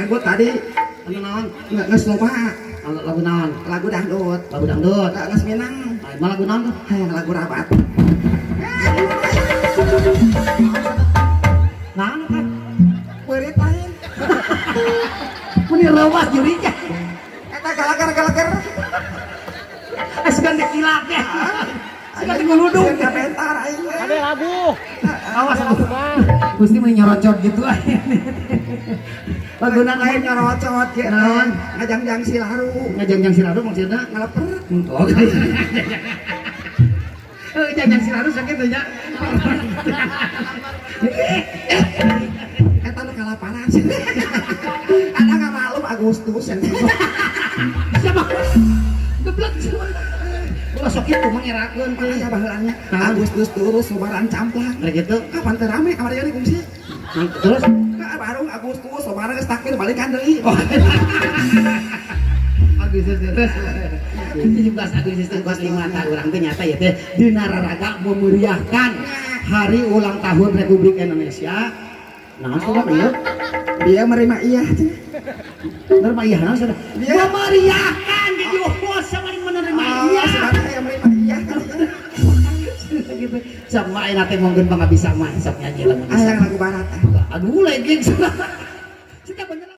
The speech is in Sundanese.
Dangdut tadi. Anu naon? Nggak, geus loba. Anu lagu naon? Lagu dangdut. Lagu dangdut. Nggak, geus minang. Ah, mah lagu naon tuh? Hayang lagu rabat. Naon kan? Beurit lain. Meni rewas jurinya. Eta galagar-galagar. Sugan dikilat ya. Sugan diguludung. Sugan bentar aing. Ada lagu. Awas aku. Gusti meni nyorocot gitu. Lagu naon? Lain nyorocot ge. Naon? Ngajangjang silaru. Ngajangjang silaru maksudna? Ngaleper. Oh. Eh, jangjang silaru sakit nya. Eta nu kalaparan. Ada nggak maklum Agustus. Siapa? Geblek. Ulah sok kitu mangerakeun teh. Makanya baheulanya Naon? Agustus terus lebaran camplak. Nah gitu. Kapan teh rame kamari ieu kungsi? Nah, terus Ka baru Agustus lebaran geus takbir balikan deui. Oh. Agustus terus 17 Agustus 45 ta urang teh nyata ya teh dina raraga memeriahkan hari ulang tahun Republik Indonesia. Nah, sudah ieu? Dia menerima iya cenah. Menerima iya, nah, sudah. Dia- Memeriahkan jadi oh sama menerima Oh, iya. sebenarnya yang menerima iya kan. Gitu. Sama ayeuna teh mungkin mah bisa mah sok nyanyi lamun bisa. Hayang lagu barat. Aduh, legging.